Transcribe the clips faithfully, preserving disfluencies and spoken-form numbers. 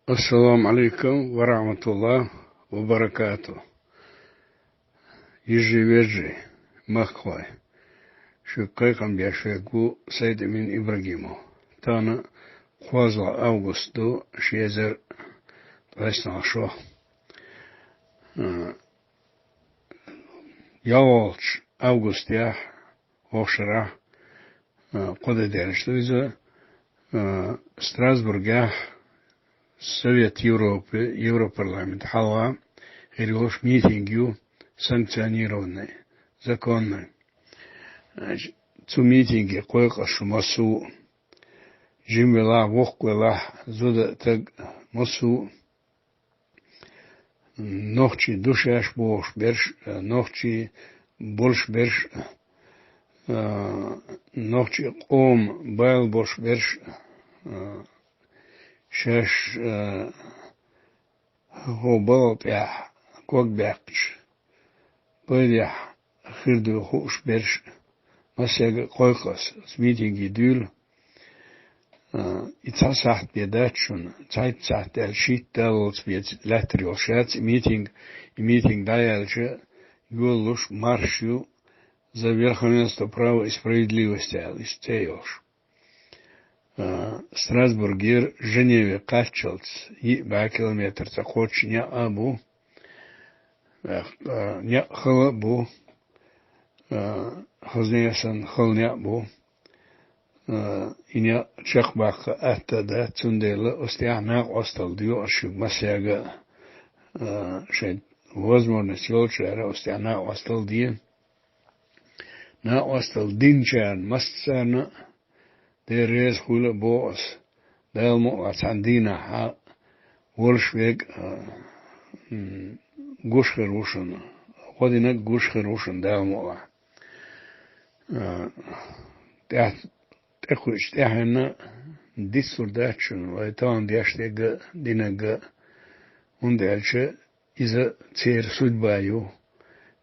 Ассаламу Ӏалайкум ва рахьматуллахӀи ва баракатухӀ. Йижарий-вежарий, махкахой. Шуьга кхайкхам беш верг ву Сайд-Эмин Ибрагимов. Тахана кхоалагӀа август ду, ши эзар ткъаь исс шо. А, ялхолгӀача августехь, вокху шарахь, а, кхо де даьлча ду иза, а, Страсбургехь Совет Европы, Европарламент хьалха хир йолуш митинг ю, санкционированный, законный. Значит, цу митинге кхойкхуш шу массо а, жима велахь, воккха велахь, зуда а, таг а, массо а, нохчий ду шаьш бохуш берш а, нохчий болуш берш а, а, нохчий къоман бала болуш берш а, а, шаьш, а, хӀокху балха тӀехь ког баьккхича, пайдехь хир дуй хууш берш а, массаьрга а кхойкху ас оцу митинге дуьйла. А, и цхьа сахьт бен дац шуна, цхьайтта сахьт аьлла шийтта даллалц бен лаьттар йолуш яц и митинг. И митинг дӀаяьлча, йолалуш марш ю, «За верховенство права и справедливости» аьлла, иштта цӀе йолуш. А, Страсбургера Женеве кхаччалц йиъ бӀе километр цӀа кхоччуш некъ а бу, а, некъ хала а бу, а, хазне а санна хала некъ бу. А, и некъ чекхбаккха атта а дац, цундела оцу тӀехь накъосталла доьху ас шуьга массаьрга а, а, шайн возможность йолчара оцу тӀехь накъосталла де. Накъосталла динчарна массарна а Дела реза хуьлда а боху ас. Дала мукъалахь цхьана дийнахь хьан волуш верг а, м, гуш хир ву шуна. ГӀо динарг гуш хир ву шуна Дала мукъалахь. А, тӀаьхь-, тӀекхуьучу тӀаьхьенна дицлур дац шуна вай тахана деш дерг а, динарг а, хӀунда аьлча иза церан судьба ю.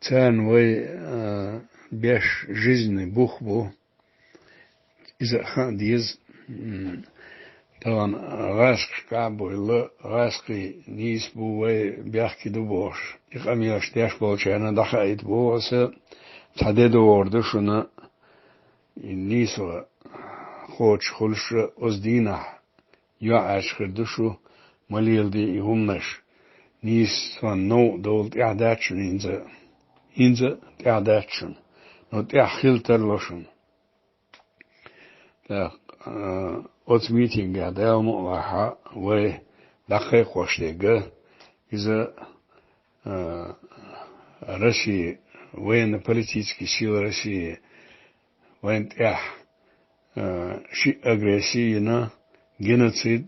Царна вай, а, беш жизненный бух бу. Иза а хаа деза. М, тахана гӀазкхашкахь а буйла, гӀазкхий нийса бу, вай бехке ду бохуш, и къамелаш деш болчарна дӀахаийта боху аса, цхьа де догӀур ду шуна, и нийсо кхочуш хуьлуш оцу дийнахь. ЙоӀ аьлча хир ду шу, ма леладе и хӀуманаш. Нийса цунна новкъа довла тӀехь дац шуна хӀинца. ХӀинца тӀехь дац шуна. Но тӀехь хила тарло шуна. ТӀаккха, а, оцу митингехь Дала мукъалахь вай дӀакхайкхош дерг а, иза, а, Россия, военно-политические силы России вайна тӀехь, а, шиъ агрессия йина, геноцид,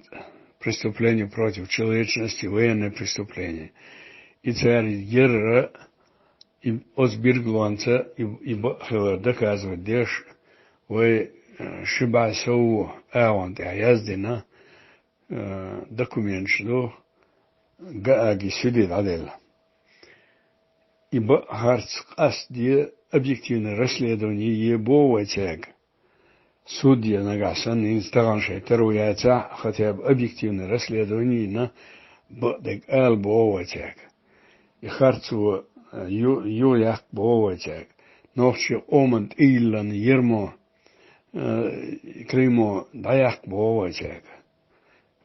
преступление против человечности, военное преступление. И цара ерра, и оцу билгалонца и, и бакъ хилар доказывать деш, вай, а, ши бӀе сов агӀон тӀехь яздина, а, документаш ду, Гааге суьде дӀаделла. И бакъ харц къастаде, объективное расследование е боху вай цаьрга. Суд е нагахь санна, хӀинца тахана шайн таро яцахь а, хотя бы объективное расследование йина, бакъдерг ала боху вай цаьрга. И харцо, а, ю-, юхаяккха боху вай цаьрга. Нохчийн къоман тӀейиллина ермо, а, клеймо дӀаяккха боху вай цаьрга.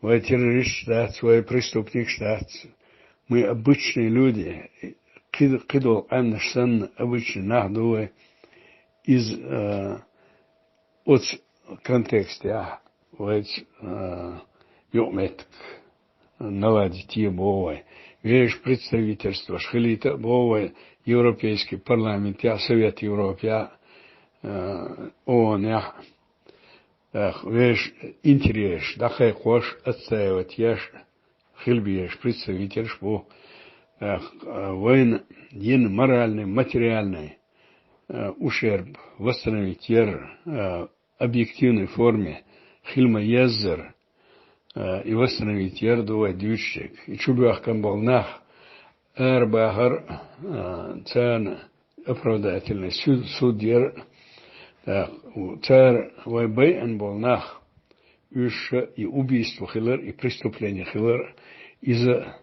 Вай террористаш дац, вай преступникаш дац. Мы обычные люди, кхи-, кхидолу къаьмнаш санна, обычный нах ду вай. Иза, а, оцу контекстехь вайца, а, юкъаметтиг наладить е боху вай. Вешан представительстваш хилийта а боху вай Европейский парламентехь, Совет Европехь, а, ООНехь. ТӀаккха вешан интересаш дӀакхайкхош, отстаивать еш хила безаш представителаш бу. ТӀаккха, а, вайна йина моральный, материальный, а, ущерб восстановить яр, а, объективной форме хила ма-еззара, а, и восстановить яр ду вай дуьйцуш дерг. И чубоьхкина болу нах арабахар, а, царна оправдательный су-, суд яр, а, цара вай байъина болу нах, Уьш и убийство хилар, и преступление хилар, иза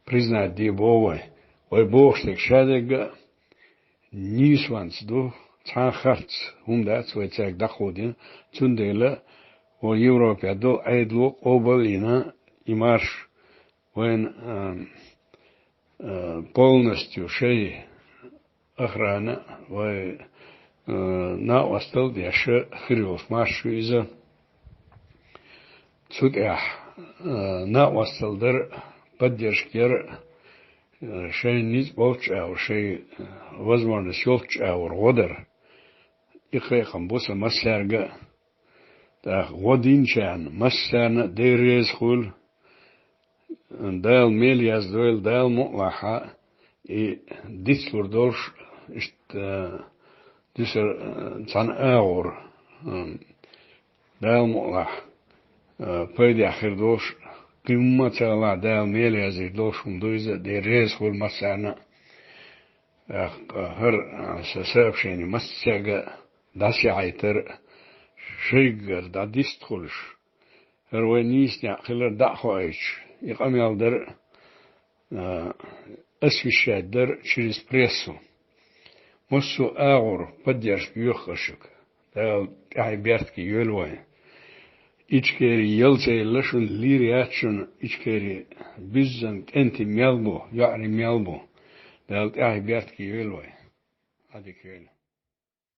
признать де боху вай. Вай бохуш дерг шадерг а нийсонца ду, цхьа а харц хӀума дац вай цаьрга дӀакховдийна, цундела вай Европе долу Ӏедало къобал а йина и марш вайна, а, а, полностью шайн охрана, вай, а, накъостал а деш хир йолуш марш ю иза. Цу тӀехь, а, накъостал дар, поддержка яр, а, шайн ницкъ болчу агӀор, шайн, а, возможность йолчу агӀор гӀо дар. И кхайкхам бу сан массаьрга а. ТӀаккха гӀо динчарна массарна а Дела реза хуьлу. Дала мел яздойла, Дала мукъалахь, и дицлур долуш, иштта, дуьсур, цхьана агӀор, Дала мукъалахь, пайдехь хир долуш, кхин хӀумма а ца хилахь, Дала мел яздийр долуш хӀума ду иза, Дела реза хуьлу массарна а. ТӀаккха хӀара сан сообщени массаьрга а дӀасаяхьийтар, шайгара дӀадистхуьлуш, хӀара вайн нийса некъ хилар дӀа а хоуьйтуш, и къамел дар, а, освещать дар через прессу. Массо а агӀор поддержка йоьху ас шуьга. Дала тӀаьхье бертке йойла вайн. Ичкери ял ца елла шуна, лийр яц шуна, Ичкери буьззина кӀентий мел бу, йоӀарий мел бу. Дала тӀаьхье бертке йойла вайн. Ӏадика йойла.